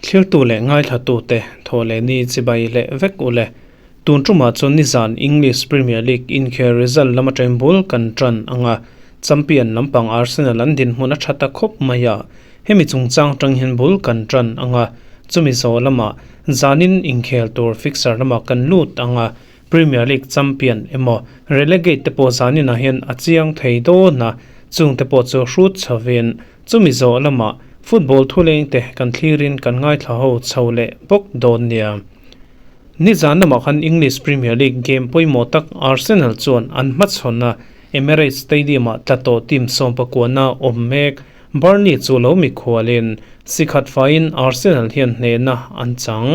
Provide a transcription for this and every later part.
Thlirtu leh ngaithlatute thaw leh ni chibai leh vek u le. Tun tumah chuan nizan English Premier League inkhel result lam atangin bul kan tan ang a, champion lampang Arsenal an dinhmun a tha ta khawp mai a, hemi chungchang atang hian bul kan tan ang a, chumi zawh lamah zanin inkhel tur fixture lamah kan lut ang a, Premier League champion emaw relegate te pawh zaninah hian a chiang thei dawn a, chungte pawh chu hrut chhovin chumi zawh lamah football thuleng te kan thlirin kan ngaithla ho chho leh bawk dawn nia. Nizan lamah khan English Premier League game pawimawh tak Arsenal chuan an hmachhawn a, Emirates Stadium-ah tla tawh team sawmpakuana awm mek Burnley chu lo mikhualin sikhat faiin Arsenal hian hnehna an chang.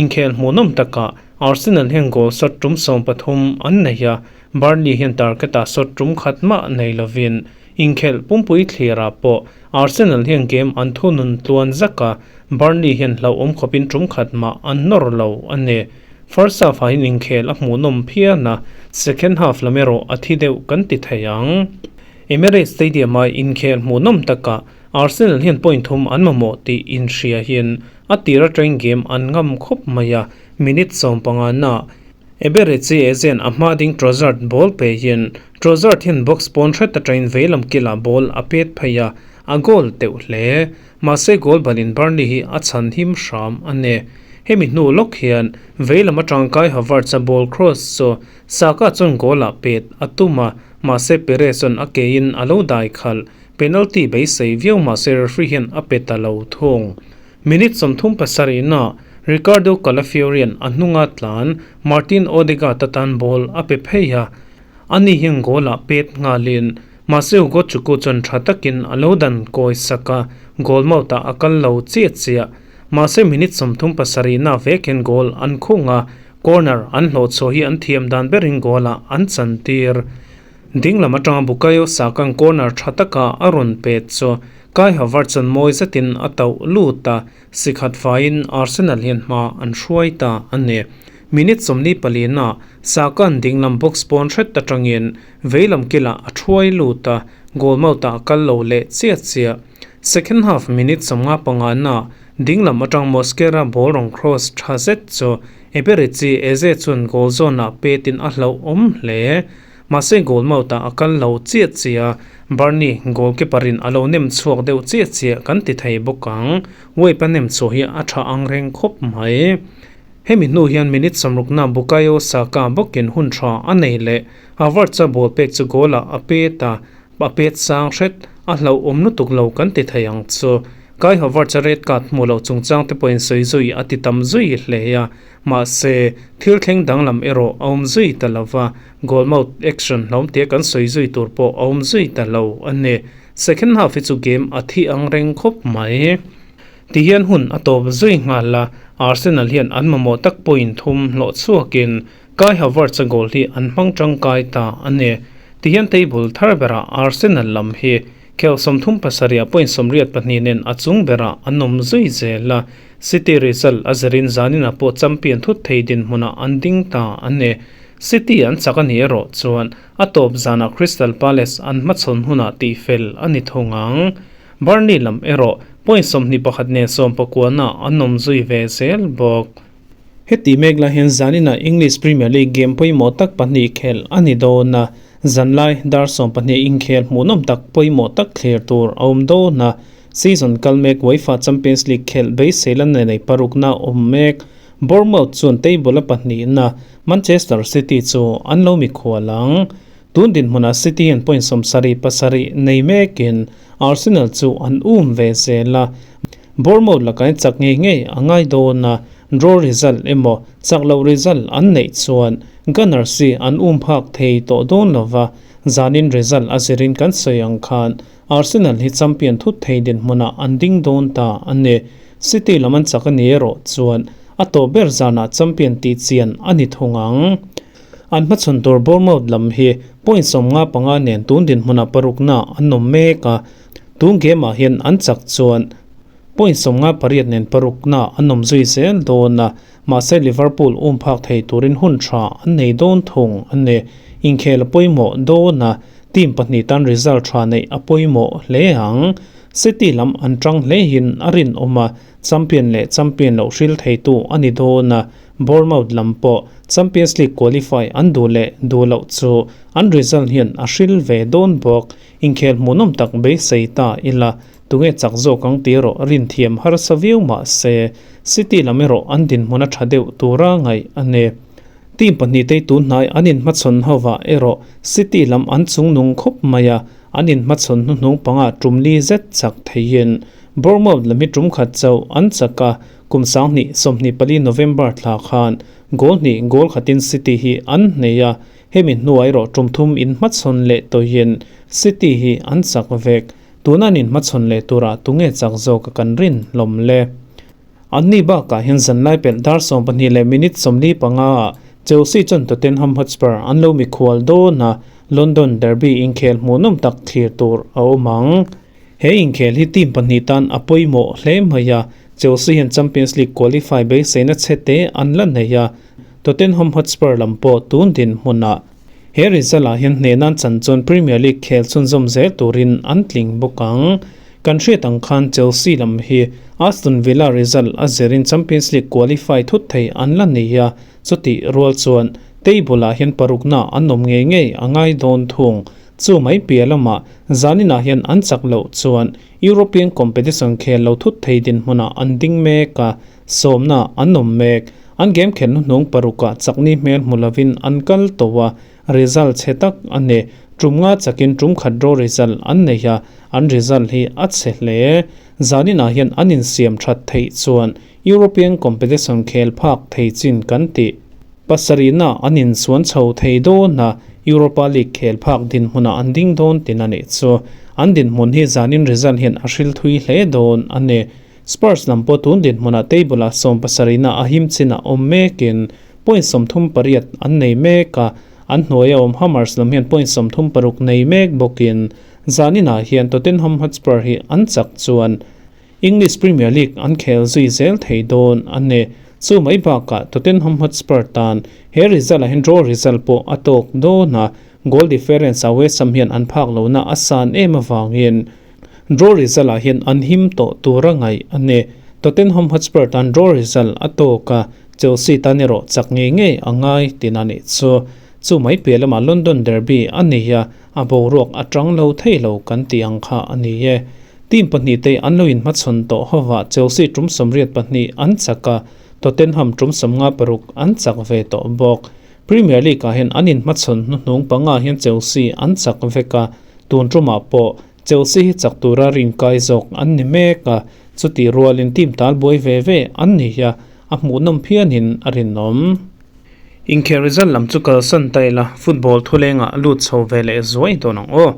Inkhel hmuhnawm takah Arsenal hian goal shot tum 13 an nei a, Burnley hian target-ah shot tum khat mah nei lovin inkhelh pumpui thlirah pawh Arsenal hian game an thunun tluan zak a, Burnley hian hlauhawm khawpin tum khat mah an nawr lo a ni. First half-ah hian inkhel a hmuhnawm phian a, second half lam erawh a thi deuh kan ti thei ang. Emirates Stadium-a inkhel hmuhnawm takah Arsenal hian point thum an mamawh tih inhria hian a tir atangin game an ngam khawp mai a, minute 15 na Eberechi Eze'n a hma ding Trossard ball pe hian Trossard hian box pawn hret atangin veilam kilah ball a pet phei a, a goal teuh hle. Mahse goal balin Burnley hi a chhan him hram a ni. Hemi hnu lawk hian veilam atang Kai Havertz-a ball cross chu Saka chuan goal-ah pet a tum a, mahse Perez chuan a kein a lo dai khalh. Penalty beisei viau mahse referee hian a pe ta lo thung. Minute 37 na Riccardo Calafiori-a'n a hnunga tlan Martin Odegaard atan ball a pe phei a, ani hian goal-ah pet nghalin mahse Hugo Chukwu chuan tha takin a lo dan kawi sak a, goal mouth-ah a kal lo chiah chiah. Mahse minute 37 na vek hian goal an khung a, corner an hlawhchhuah hi an thiam dan berin goal-ah an chantir. Ding lam atanga Bukayo Saka'n corner tha taka a rawn pet chu Kai Havertz chuan mawi zetin a tauh lut a, si khat faiin Arsenal hian hma an hruai ta a ni. Minute 44-ah Saka'n ding lam box pawn hret atangin vei lam kilah a thuai lut a, goal mouth-ah a kal lo leh chiah chiah. Second half minute 55-ah ding lam atang Mosquera ball rawn cross tha zet chu Eberechi Eze chuan goal zawnah petin a hlauhawm hle. Mahse goal mouth-ah a kal lo chiah chiah a, Burnley goalkeeper-in a lo nem chhuak deuh chiah chiah kan ti thei bawk ang. Webb a nem chhuah hi a tha ang reng khawp mai. Hemi hnu hian minute 60-na Bukayo Saka bawkin hun tha a nei leh. Havertz-a ball pek chu goal-ah a pet a, a pet sang hret, a hlauhawm lutuk lo kan ti thei ang chu. Kai Havertz-a red card hmuh loh chungchang te pawhin sawi zui a ti tam zui hle a. Mahse, thil thleng danglam erawh a awm zui ta lo va, goal mouth action hlawm tia kan sawi zui tur pawh a awm zui ta lo a ni. Second half hi chu game a thi ang reng khawp mai. Ti hian hun a tawp zui nghal a, Arsenal hian an mamawh tak point thum hlawh chhuakin Kai Havertz-a goal hi an hmang tangkai ta a ni. Ti hian table thar berah Arsenal lam hi khel 37 point 82 nen a chung berah an awm zui zel a, City result a zirin zaninah pawh champion thut thei dinhmunah an ding ta a ni. City an chak a nih erawh chuan a tawp zanah Crystal Palace an hmachhawn hunah tihfel a ni thung ang. Burnley lam erawh point 21 nen 19 an awm zui ve zel bawk. Heti mek lai hian zaninah English Premier League game pawimawh tak pahnih khelh a ni dawn a, zanlai dar 12 inkhel hmuhnawm tak pawimawh tak thlir tur a awm dawn a. Season kal mek UEFA Champions League khelh beisei la nei parukna awm mek. Bournemouth chuan table a pahnihna Manchester City chu an lo mikhual ang. Tun dinhmunah City hian point 77 nei mekin Arsenal chu an um ve zel a. Bournemouth lakah hian chak ngei ngei a ngai dawn a, draw result emaw chak loh result an neih chuan Gunners hi an um phak thei tawh dawn lova, zanin result a zirin kan sawi ang khan Arsenal hi champion thut thei dinhmunah an ding dawn ta a ni. City lam an chak a ni erawh chuan a tawp ber zanah champion tih chian a ni thung ang. An hmachhawn tur Bournemouth lam hi point 55 nen tun dinhmunah parukna an awm mek a, tun game-ah hian an chak chuan point 58 nen parukna an awm zui zel dawn a, mahse Liverpool um phak thei turin hun tha an nei dawn thung a ni. Inkhel a pawimawh dawn a, team pahnih tan result tha neih a pawimawh hle ang. City lam an tang hle in a rinawm a, champion leh champion loh hril theitu a ni dawn a, Bournemouth lam pawh Champions League qualify an duh leh duh loh chu an result hian a hril ve dawn bawk. Inkhel hmuhnawm tak beisei ta ila, tunge chak zawk ang tih erawh rinthiam harsa viau mah se, City lam erawh an dinhmun a tha deuh tura ngaih a ni. Team pahnitei tunhnai an inhmachhawn hovah erawh City lam an chungnung khawp mai a, an inhmachhawn hnuhnung panga tum li zet chak theihin Bournemouth lam hi tum khat chauh an chak a, kum 2024 November thla khan goal hnih goal khatin City hi an hnei a, hemi hnuah erawh tum thum inhmachhawn leh tawihin City hi an chak vek. Tuna an inhmachhawn leh turah tunge chak zawk a kan rin hlawm le? Anni bakah hian zanlai pelh dar 12 leh minute 45 ah Chelsea chuan Tottenham Hotspur an lo mikhual dawn a, London derby inkhel hmuhnawm tak thlir tur a awm ang. He inkhel hi team pahnih tan a pawimawh hle mai a, Chelsea hian Champions League qualify beiseina chhete an la nei a, Tottenham Hotspur lam pawh tun dinhmunah he result ah hian hneh nan chan chuan Premier League khel chhunzawm zel turin an tling bawk ang. Kan hriat ang khan Chelsea lam hi Aston Villa result a zirin Champions League qualify thut thei an la nei a, chutih rual chuan table ah hian parukna an awm ngei ngei a ngai dawn thung. Chu mai piah lamah zaninah hian an chak loh chuan European competition khel lo thut thei dinhmunah an ding mek a, sawmna an awm mek. An game khelh hnuhnung parukah chakni hmel hmu lovin an kal tawh a, Result chhe tak a ni. Tum nga chakin tum khat draw result an nei a, an result hi a chhe hle. Zaninah hian an insiam that theih chuan European competition khel phak thei chin kan tih. Pasarihna an insuan chho thei dawn a, Europa League khel phak dinhmunah an ding dawn tin a nih chu. An dinhmun hi zanin result hian a hril thui hle dawn a ni. Spurs lam pawh tun dinhmunah table-ah 17na a him chinah awm mekin Point 38 an nei mek a, an hnuaia awm Hammers lam hian point 36 nei mek bawkin zaninah hian Tottenham Hotspur hi an chak chuan English Premier League an khel zui zel thei dawn a ni. Chu mai bakah Tottenham Hotspur tan he result ah hian draw result pawh a tawk dawn a, goal difference ah West Ham hian an phak lohna a san em avangin draw result ah hian an him tawh tur a ngaih a ni. Tottenham Hotspur tan draw result a tawk a, Chelsea tan erawh chak ngei ngei a ngai tin a nih chu. Chu mai piah lamah London derby a nei a, a boruak a tang lo thei lo kan tih ang kha a ni e. Team pahnih te an lo inhmachhawn tawh hovah Chelsea tum 82 an chak a, Tottenham tum 56 an chak ve tawh bawk. Premier League ah hian an inhmachhawn hnuhnung panga hian Chelsea an chak vek a, tun tumah pawh Chelsea hi chak tura rinkai zawk an ni mek a, chutih rualin team talbuai ve ve an ni a, a hmuhnawm phianin a rinawm. Inkhel result lam chu kalsan ta ila, football thulengah lut chho ve leh zuai dawn ang aw.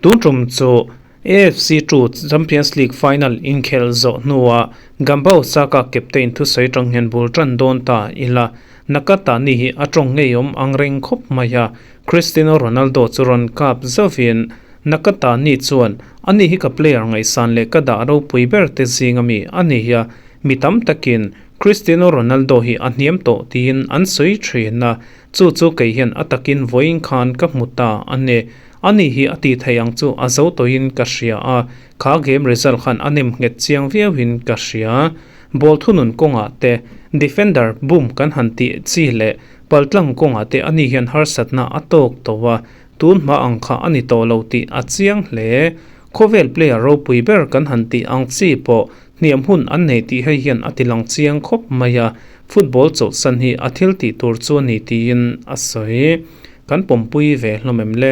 Tun tum chu AFC 2 Champions League final inkhel zawh hnuah Gamba Osaka captain thusawi tang hian bul tan dawn ta ila, Nakata ni hi a tawng ngeiawm ang reng khawp mai a, Cristiano Ronaldo chu rawn kap zauhin Nakata ni chuan ani hi ka player ngaihsan leh ka dah ropui ber te zing ami a ni a, Mi tam takin Cristiano Ronaldo hi a hniam tawh tiin an sawi thin a, chu chu kei hian a takin vawiin khan ka hmu ta a ni. Ani hi a tih theih ang chu a zo tawhin ka hria a, kha game result khan a nem nghet chiang viauin ka hria. Ball thunun kawngah te, defender bum kan han tih chi leh paltlang kawngah te ani hian harsatna a tawk tawh a, tun hma ang kha a ni tawh lo tih a chiang hle. Khawvel player ropui ber kan han tih ang chi pawh Hniam hun an nei tih hei hian a tilang chiang khawp mai a, football chawlhsan hi a thil tih tur chu a ni tiin a sawi. Kan pawmpui ve hlawm em le?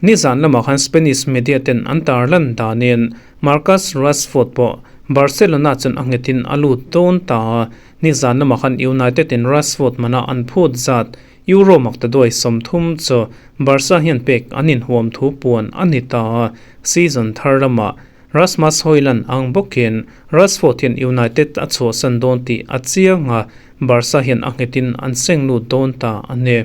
Nizan lamah khan Spanish media ten an tarlan danin Marcus Rashford pawh Barcelona chuan a nghetin a lut dawn ta a, nizan lamah khan United in Rashford mana an phut zat Euro maktaduai 30 chu Barca hian pek an inhuam thu puan a ni ta a, season thar lamah Rasmus Hojlund ang bawkin Rashford hian United a chhuahsan dawn tih a chiang a, Barca hian a nghetin an seng lut dawn ta a ni.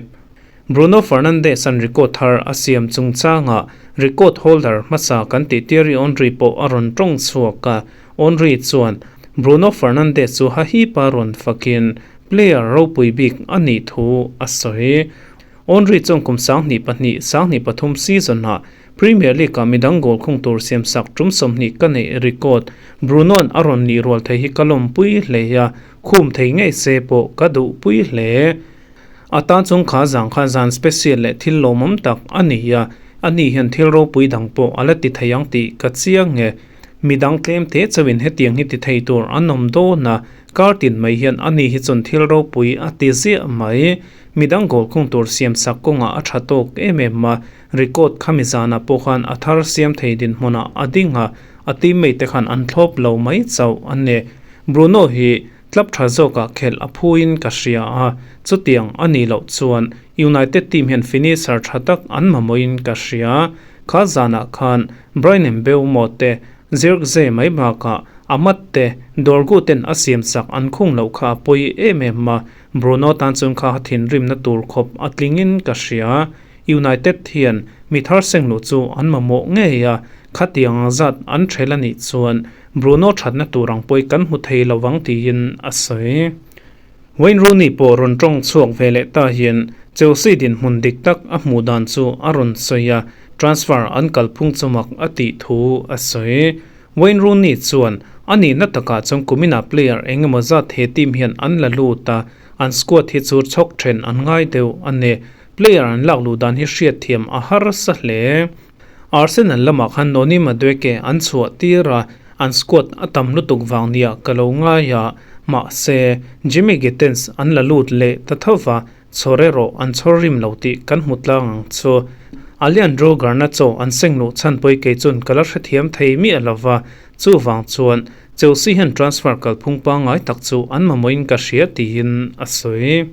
Bruno Fernandes an record thar a siam chungchangah record holder hmasa kan tih Thierry Henry pawh a rawn tawng chhuak a, Henry chuan Bruno Fernandes chu hahipa rawn fakin player ropui bik a nih thu a sawi. Henry chuan kum 2002, 2003 season-ah Premier League-ah midang goal khung tur siamsak tum 20 ka neih record Bruno-a'n a rawn nih rual thei hi ka lawmpui hle a, khum thei ngei se pawh ka duhpui hle. A tan chung kha zang kha zan special leh thil lawmawm tak a ni a, ani hian thil ropui dang pawh a la ti thei ang tih ka chiang e. Midang tlem te chauhin hetiang hi ti thei tur an awm dawn a, kar tin mai hian ani hi chuan thil ropui a ti ziah mai. Midang goal khung tur siamsak kawngah a tha tawk em em a, record khami zanah pawh khan a thar siam thei dinhmunah a ding a, a teammate te khan an thlawp lo mai chauh a ni. Bruno hi Club tha zawkah khelh a phuin ka hria a, chutiang a nih loh chuan United team hian finisher tha tak an mamawhin ka hria. Kha zanah khan Bryan Mbeumo te, Zirkzee mai bakah Amad te, Dorgu ten a siam chak an khung loh kha a pawi em em a, Bruno tan chuan kha thinrimna tur khawp a tlingin ka hria. United hian mi thar seng luh chu an mamawh ngei a, khatiang zat an ṭhel a nih chuan Bruno thatna tur ang pawi kan hmu thei lo vang tiin a sawi. Wayne Rooney pawh rawn tawng chhuak ve leh ta hian Chelsea dinhmun dik tak a hmuh dan chu a rawn sawi a, transfer an kalphung chumak a tih thu a sawi. Wayne Rooney chuan a nihna takah chuan kuminah player eng emaw zat he team hian an la lut a, an squad hi chu chhawk then an ngai deuh a ni. Player an lak luh dan hi hriatthiam a harsa hle. Arsenal lamah khan Noni Madueke an chhuah tir a, an squad a tam lutuk vang nia ka lo ngai a, mahse Jamie Gittens an la lut leh ta tho va, chhawr erawh an chhawr rim lo tih kan hmu tlang ang chu. Alejandro Garnacho an seng luh chhan pawh kei chuan ka la hrethiam thei miah lo va, chuvang chuan Chelsea hian transfer kalphung pangngai tak chu an mamawhin ka hria tiin a sawi.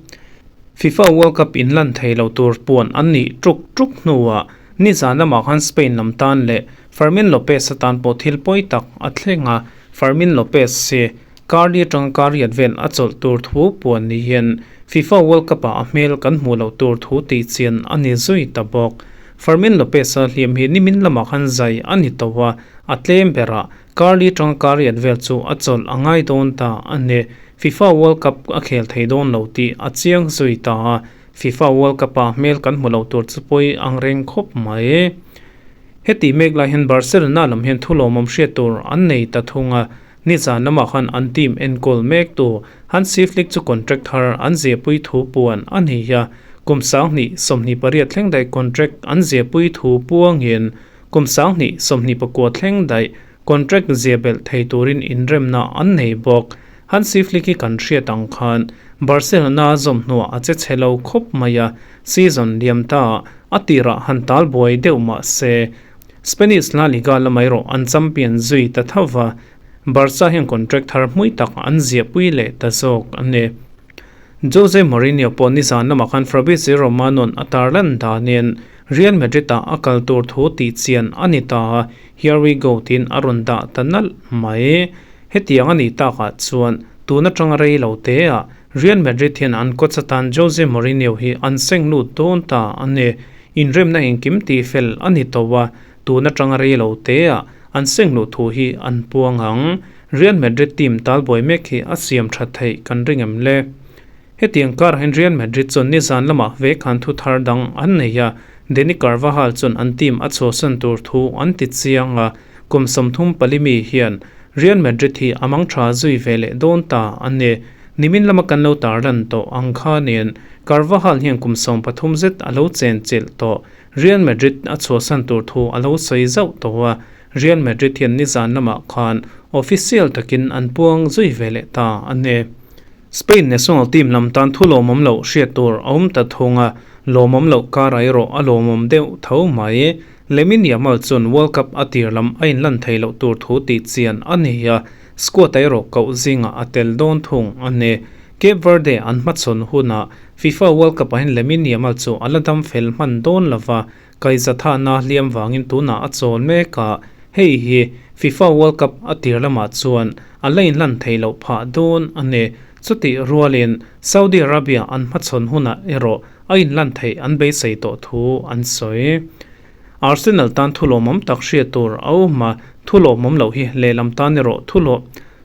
FIFA World Cup inlan thei lo tur puan an nih tuk tuk hnuah Nizan lamah khan Spain lam tan leh Fermin Lopez atan pawh thil pawi tak a thleng a, Fermin Lopez hi Karli atanga Kariat vel a chawlh tur thu puan ni hian FIFA World Cup ah a hmel kan hmuh loh tur thu tih chian a ni zui ta bawk. Fermin Lopez-a hliam hi nimin lamah khan zai a ni tawh a, a tlem berah Karli atanga Kariat vel chu a chawlh a ngai dawn ta a ni. FIFA World Cup a khel thei dawn lo tih a chiang zui ta a, FIFA World Cup ah hmel kan hmu lo tur chu pawi ang reng khawp mai. Heti mek lai hian Barcelona lam hian thu lawmawm hriat tur an nei ta thung a, nizan lamah khan an team enkawl mek tu Hansi Flick chu contract thar an ziahpui thu puan a ni a, kum 2028 thleng daih contract an ziahpui thu puangin kum 2029 thleng daih Contract zia belh thei turin inremna an nei bawk. Hansi Flick hi kan hriat ang khan Barcelona zawm hnuah a che chhe lo khawp mai a, season liam ta a tirah han tal buai deuh mah se Spanish La Liga lamah erawh an champion zui ta tho va, Barca hian contract thar hmui tak an ziahpui leh ta zawk a ni. Jose Mourinho pawh nizan lamah khan Fabrizio Romano-a'n a tarlan danin Real Madrid-ah a kal tur thu tih chian a ni ta a, Here we go tiin a rawn dah ta nalh mai. Hetiang a nih takah chuan tun atanga rei lo teah Real Madrid hian an coach atan Jose Mourinho hi an seng lut dawn ta a ni. Inremna engkim tih fel a ni tawh a, tun atanga rei lo teah an seng luh thu hi an puang ang. Real Madrid team talbuai mek hi a siam that theih kan ring em le? Hetiang karah hian Real Madrid chuan nizan lamah ve khan thu thar dang an nei a, Dani Carvajal chuan an team a chhuahsan tur thu an ti chiang a, kum 34 mi hian Real Madrid hi a mang tha zui ve leh dawn ta a ni. Nimin lama kan lo tarlan tawh ang khanin Carvajal hian kum 13 zet a lo chenchilh tawh. Real Madrid a chhuahsan tur thu a lo sawi zauh tawh a, Real Madrid hian nizan lamah khan official takin an puang zui ve leh ta a ni. Spain national team lam tan thu lawmawm loh hriat tur a awm ta thung a, lawmawm loh karah erawh a lawmawm deuh tho mai. Lamine Yamal chuan World Cup a tir lam a inlan thei loh tur thu tih chian a ni a, squad-a erawh koh zingah a tel dawn thung a ni. Cape Verde an hmachhawn hunah FIFA World Cup-ah hian Lamine Yamal chu a la dam fel hman dawn lova, Kaihzathahna hliam vangin tunah a chawl mek a, hei hi FIFA World Cup a tir lamah chuan a la inhlan theih loh phah dawn a ni. Chutih rualin Saudi Arabia an hmachhawn hunah erawh a inhlan theih an beisei tawh thu an sawi. Arsenal tan thu lawmawm tak hriat tur a awm a, thu lawmawm loh hi lehlam tan erawh thu lawh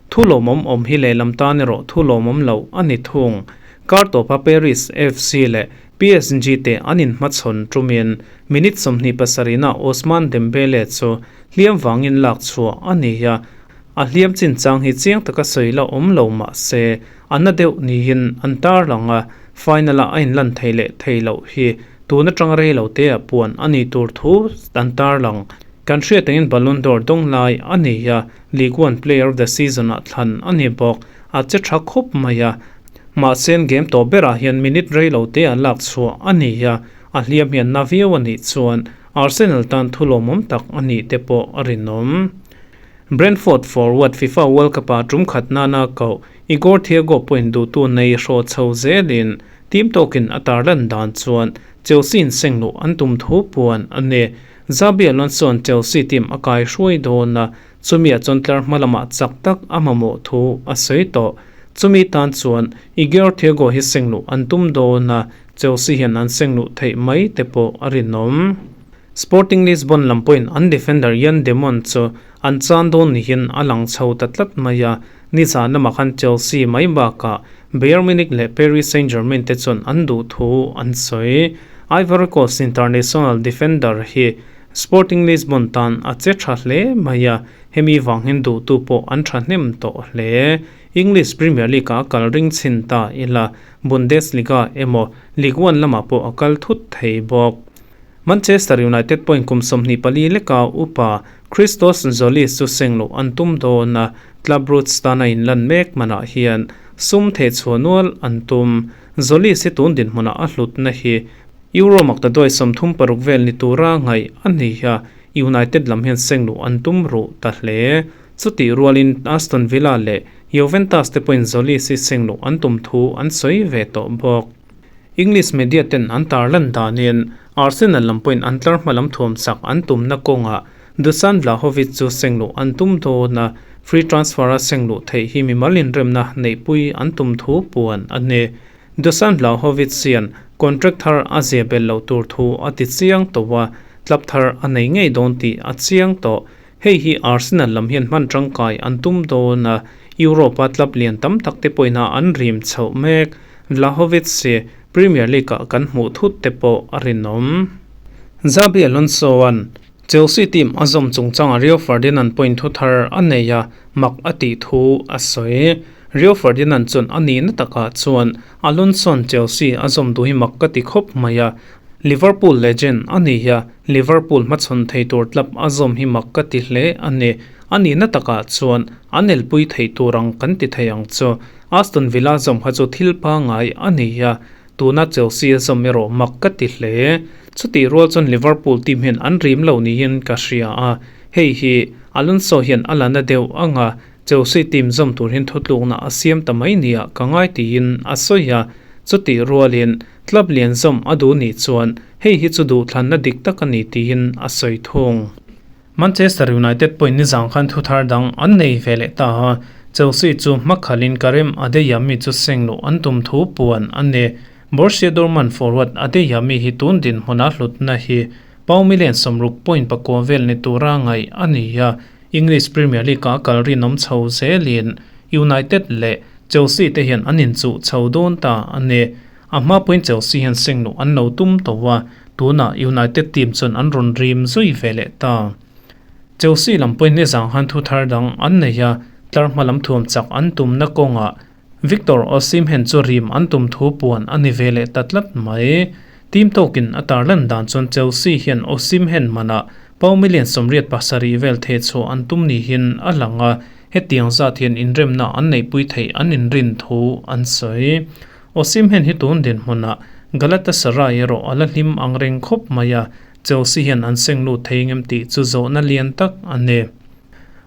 Thu lawmawm awm hi lehlam tan erawh thu lawmawm loh a ni thung. Kar tawpa Paris FC leh PSG te an inhmachhawn tumin minute 27 ah Ousmane Dembele chu hliam vangin lak chhuah a ni a, a hliam chinchang hi chiang taka sawi la awm lo mah se a na deuh niin an tarlang a, final-a a inlan thei leh thei loh hi tun atanga rei lo te ah puan a ni tur thu an tarlang. Kan hriat angin Ballon d'Or dawng lai a ni a, Ligue 1 Player of the Season ah thlan a ni bawk. A che tha khawp mai a, mahse an game tawh berah hian minute rei lo te ah lak chhuah a ni a, a hliam hian na viau a nih chuan Arsenal tan thu lawmawm tak a nih te pawh a rinawm. Brentford forward FIFA World Cup ah tum khat nana koh Igor Thiago pawhin duhtu nei hraw chho zelin team tawkin a tarlan dan chuan Chelsea in seng luh an tum thu puan a ni. Xabi Alonso-a'n Chelsea team a kai hruai dawn a, chumi-ah chuan tlar hma lamah chak tak a mamawh thu a sawi tawh. Chumi tan chuan Igor Thiago hi seng luh an tum dawn a, Chelsea hian an seng luh theih mai te pawh a rinawm. Sporting Lisbon lam pawhin an defender Yan Demon chu an chan dawn niin a lang chho ta tlat mai a, nizan lamah khan Chelsea mai bakah Bayern Munich leh Paris Saint-Germain te chuan an duh thu an sawi. Ivory Coast international defender hi Sporting Lisbon tan a che tha hle mai a, hemi vang hian duhtu pawh an thahnem tawh hle. English Premier League-ah a kal ring chhin ta ila, Bundesliga emaw Ligue 1 lamah pawh a kal thut thei bawk. Manchester United pawhin kum 24 leka upa Christos Tzolis chu seng loh an tum dawn a, Club Brugge tana inlan mek manah hian sum thehchhuah nual an tum. Tzolis hi tun dinhmunah a hlutna hi Euro maktaduai 36 vel ni tura ngaih a ni a, United lam hian seng luh an tum ruh ta hle. Chutih rualin Aston Villa leh Juventus te pawhin Tzolis hi seng luh an tum thu an sawi ve tawh bawk. English media ten an tarlan danin Arsenal lam pawhin an tlar hma lam thuam chak an tumna kawngah Dusan Vlahovic chu seng luh an tum dawn a, free transfer a seng luh theih hi mimal inremna neihpui an tum thu puan a ni. Dusan Vlahovic hian contract thar a zia bel loh tur thu a ti chiang tawh a, club thar a nei ngei dawn tih a chiang tawh. Hei hi Arsenal lam hian hman tangkai an tum dawn a, Europe-a club lian tam tak te pawhin a an rim chhoh mek. Vlahovic hi Premier League-ah kan hmuh thut te pawh a rinawm. Xabi Alonso-a'n Chelsea team a zawm chungchangah Rio Ferdinand pawhin thu thar a nei a, mak a tih thu a sawi. Rio Ferdinand chuan a nihna takah chuan Alonso-a'n Chelsea a zawm duh hi mak ka ti khawp mai a, Liverpool legend a ni a, Liverpool hmachhawn thei tur club a zawm hi mak ka ti hle a ni. A nihna takah chuan an elpui thei tur ang kan ti thei ang chu. Aston Villa zawm kha chu thil pangngai a ni a, tuna Chelsea a zawm erawh mak ka ti hle. Chutih rual chuan Liverpool team hian an rim lo niin ka hria a, hei hi Alonso hian a la na deuh ang a, Chelsea team zawm tur hian thutlukna a siam ta mai nia ka ngai tiin a sawi a, chutih rualin club lian zawm a duh nih chuan hei hi chu duhthlanna dik tak a ni tiin a sawi thung. Manchester United pawhin nizang khan thu thar dang an nei ve leh ta a, Chelsea chu hmakhalin Karim Adeyemi chu seng luh an tum thu puan a ni. Borussia Dortmund forward Adeyemi hi tun dinhmuna hlutna hi pau million 60.9 vel ni tura ngaih a ni a, English Premier League-ah kal rinawm chho zelin United leh Chelsea te hian an inchuh chho dawn ta a ni. A hma pawhin Chelsea hian seng luh an lo tum tawh a, tunah United team chuan an rawn rim zui ve leh ta. Chelsea lam pawhin nizang han thu thar dang an nei a, tlar hma lam thuam chak an tumna kawngah Victor Osimhen chu rim an tum thu puan a ni ve leh ta tlat mai. Team tawkin a tarlan dan chuan Chelsea hian Osimhen manah pau million 87 vel theh chhuah an tum nihin a lang a, hetiang zat hian inremna an neihpui theih an inrin thu an sawi. Osimhen hi tun dinhmunah Galatasaray erawh a la hlim ang reng khawp mai a, Chelsea hian an seng lut thei ngem tih chu zawhna lian tak a ni.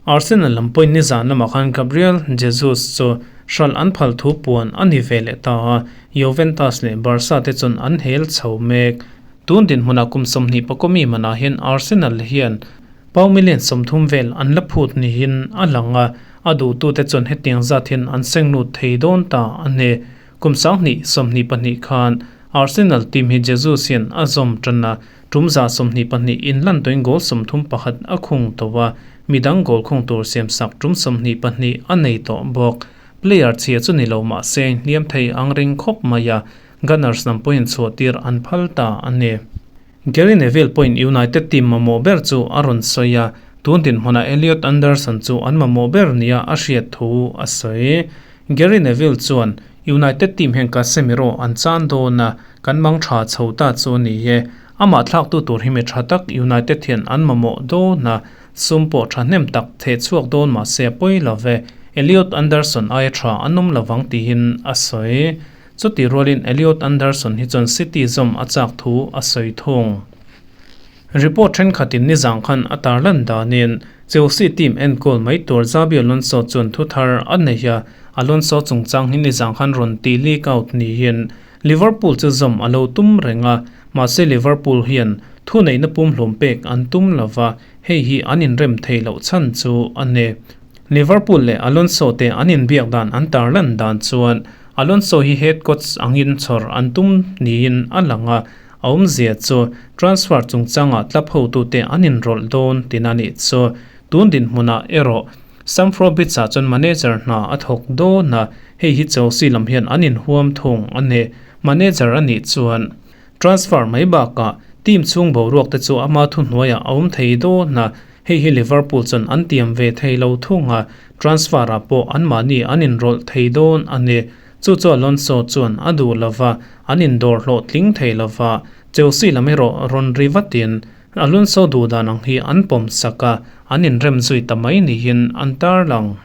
Arsenal lam pawhin nizan lamah khan Gabriel Jesus chu hralh an phal thu puan a ni ve leh ta a, Juventus leh Barca te chuan an hel chho mek. Tun dinhmunah kum 24 mi manah hian Arsenal hian pau million 30 vel an la phut niin a lang a, a duhtute chuan hetiang zat hian an seng lut thei dawn ta a ni. Kum 2022 khan Arsenal team hi Jesus hian a zawm tan a, tum 122 inlan tawhin goal 31 a khung tawh a, midang goal khung tur siam sak tum 22 a nei tawh bawk. Player chhia chu ni lo mah se hliam thei ang ring khawp mai a. Gunners lam pawhin chhuahtir an phal ta a ni. Gary Neville pawhin United team mamawh ber chu a rawn sawi a, tun dinhmunah Elliot Anderson chu an mamawh ber nia a hriat thu a sawi. Gary Neville chuan, United team hian Casemiro an chan dawn a, kan mang tha chho ta chu a ni e. Amah thlaktu tur hi mi tha tak United hian an mamawh dawn a, sum pawh thahnem tak theh chhuak dawn mah se a pawi lo ve, Elliot Anderson aia tha an awm lovang tiin a sawi. Chutih rualin Elliot Anderson hi chuan City zawm a chak thu a sawi thung. Report thenkhatin nizang khan a tarlan danin Chelsea team enkawl mai tur Xabi Alonso chuan thu thar a nei a, Alonso chungchang hi nizang khan rawn ti leak out niin Liverpool chu zawm a lo tum reng a, mahse Liverpool hian thuneihna pumhlum pek an tum lova, hei hi an inrem thei loh chhan chu a ni. Liverpool leh Alonso te an inbiak dan an tarlan dan chuan Alonso hi head coach angin chhawr an tum niin a lang a, a awmzia chu transfer chungchangah club hotute an inrawlh dawn tina nih chu. Tun dinhmunah erawh Stamford Bridge-ah chuan manager hna a thawk dawn a, hei hi Chelsea lam hian an inhuam thung a ni. Manager a nih chuan transfer mai bakah team chhung boruak te chu ama thuhnuaiah a awm thei dawn a, hei hi Liverpool chuan an tiam ve thei lo thung a, transfer-ah pawh anmahni an inrawlh thei dawn a ni. Chu chu Alonso chuan a duh lova, an indawr hlawhtling thei lova, Chelsea lam erawh rawn ri vatin Alonso duh dan ang hi an pawm sak a, an inrem zui ta mai niin an tarlang.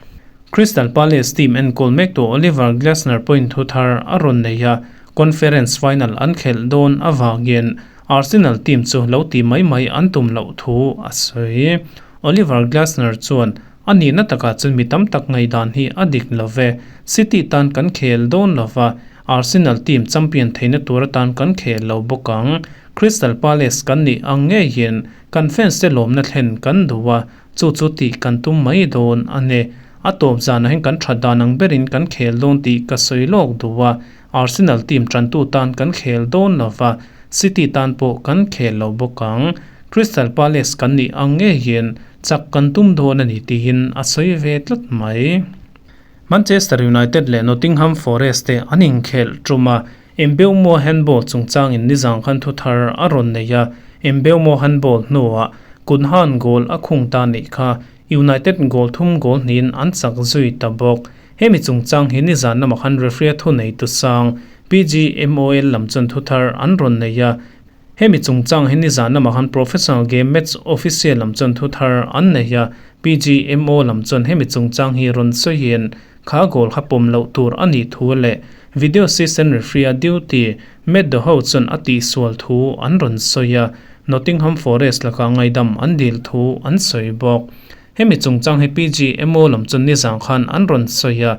Crystal Palace team enkawl mektu Oliver Glasner pawhin thu thar a rawn nei a, Conference final an khelh dawn avangin Arsenal team chu lo ti mai mai an tum loh thu a sawi. Oliver Glasner chuan, A nihna takah chuan mi tam tak ngaihdan hi a dik lo ve. City tan kan khel dawn lo va, Arsenal team champion theihna tur atan kan khel lo bawk ang. Crystal Palace kan nih ang ngeiin kan fans te lawmna thlen kan duh a, chu chu tih kan tum mai dawn a ni. A tawp zanah hian kan that dan ang berin kan khel dawn tih ka sawi lawk duh a, Arsenal team tantu tan kan khel dawn lo va, City tan pawh kan khel lo bawk ang. Crystal Palace kan nih ang ngeiin chak kan tum dawn a ni tiin a sawi ve tlat mai. Manchester United leh Nottingham Forest te an inkhelh tum a, Mbeumo handball chungchangin nizang khan thu thar a rawn nei a, Mbeumo handball hnuah Kunhan goal a khung ta nih kha United goal thum goal hnihin an chak zui ta bawk. Hemi chungchang hi nizan lamah khan referee thu nei tu sang PGMOL lam chuan thu thar an rawn nei a, Hemi chungchang hi nizan lamah khan Professional Game Match Official lam chuan thu thar an nei a, PGMO lam chuan hemi chungchang hi rawn sawiin kha goal kha pawm loh tur a nih thu leh Video Assistant Referee a duty Matt Dohoe chuan a tihsual thu an rawn sawi a, Nottingham Forest lakah ngaidam an dil thu an sawi bawk. Hemi chungchang hi PGMO lam chuan nizan khan an rawn sawi a,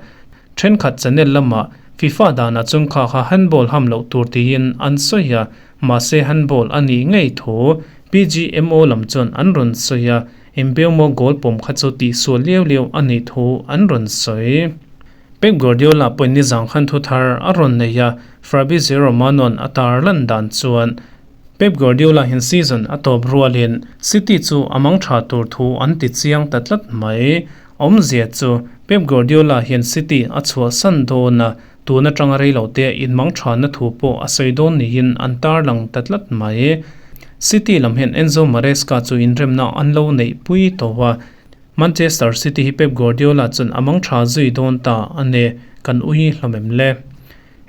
thenkhat channel lamah FIFA danah chuan kha kha handball ham loh tur tiin an sawi a, mahse handball a nih ngei thu PGMO lam chuan an rawn sawi a, Mbeumo goal pawm kha chu tihsual liau liau a nih thu an rawn sawi. Pep Guardiola pawhin nizan khan thu thar a rawn nei a, Fabrizio Romano-a'n a tar lan dan chuan Pep Guardiola hian season a tawp rualin City chu a mang tha tur thu an ti chiang ta tlat mai. Awmzia chu Pep Guardiola hian City a chhuahsan dawn a, tun atanga rei lo te inmang thana thu pawh a sawi dawn niin an tarlang ta tlat mai. City lam hian Enzo Maresca chu inremna an lo neihpui tawh a, Manchester City hi Pep Guardiola chuan a mang tha zui dawn ta a ni, kan ui hlawm em le?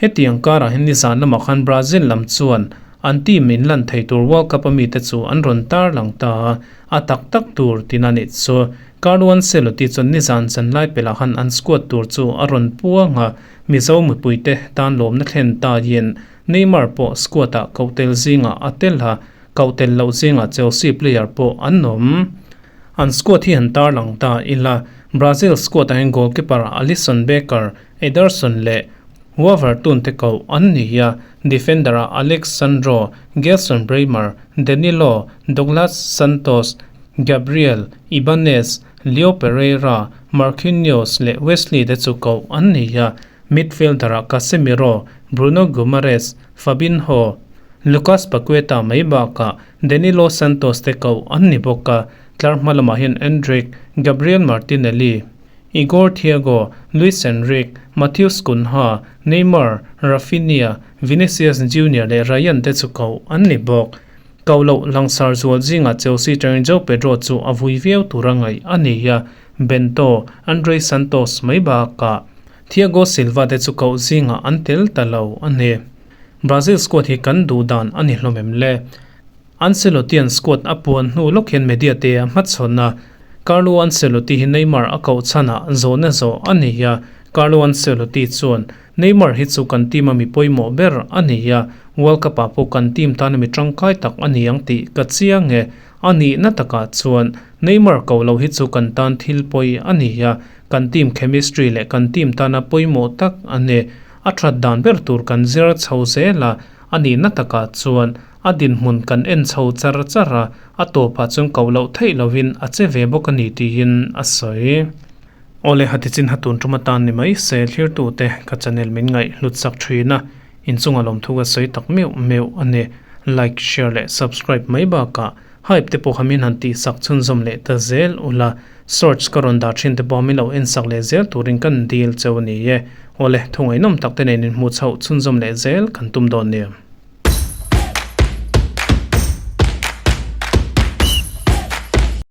Hetiang karah hian nizan lamah khan Brazil lam chuan an team in lan thei tur World Cup a mite chu an rawn tarlang ta a, a tak tak tur tin a nih chu. Carlo Ancelotti chuan nizan zanlai pelah khan an squad tur chu a rawn puang a, Mizo mipuite tan lawmna thlen taiin Neymar pawh squad ah koh tel zingah a tel a, koh tel loh zingah Chelsea player pawh an awm. An squad hi han tarlang ta ila, Brazil squad ah hian goalkeeper Alisson Becker, Ederson leh Wavertun te koh an ni a, defender ah Alex Sandro, Gelson Bremer, Danilo, Douglas Santos, Gabriel, Ibanez, Leo Pereira, Marquinhos leh Wesley te chu koh an ni a, midfielder ah Casemiro, Bruno Guimaraes, Fabinho, Lucas Paqueta mai bakah Danilo Santos te koh an ni bawk a, tlar hma lamah hian Endrick, Gabriel Martinelli, Igor Thiago, Luis Enrique, Matheus Cunha, Neymar, Raphinha, Vinicius Junior leh Rayan te chu koh an ni bawk. Koh loh langsar zual zingah Chelsea atangin Joao Pedro chu a vui viau tura ngaih a ni a, Bento, Andrey Santos mai bakah Thiago Silva te chu koh zingah an tel ta lo a ni. Brazil squad hi kan duh dan a ni hlawm em le? Ancelotti-a'n squad a puan hnu lawk hian media te a hmachhawn a, Carlo Ancelotti hi Neymar a koh chhanah zawhna zawh a ni a, Carlo Ancelotti chuan, Neymar hi chu kan team a mi pawimawh ber a ni a, World Cup ah pawh kan team tan a mi tangkai tak a ni ang tih ka chiang e. A nihna takah chuan Neymar koh loh hi chu kan tan thil pawi a ni a, kan team chemistry leh kan team tana pawimawh tak a ni. A that dan ber tur kan zir chho zel a, a nihna takah chuan a dinhmun kan en chho char char a, a tawpah chuan koh loh theih lovin a che ve bawk a ni tiin a sawi. Awle hati chin ha tun tum atan ni mai se thlirtute ka channel min ngaih hlut sak thin a, inchunga lawmthu ka sawi tak meuh meuh a ni. Like, share leh subscribe mai bakah hype te pawh kha min han tih sak chhunzawm leh ta zel ula, search ka rawn dah thin te pawh min lo en sak leh zel turin kan dil cheu a ni e. Awle thungainawm tak te nen inhmuh chhoh chhunzawm leh zel kan tum dawn nia.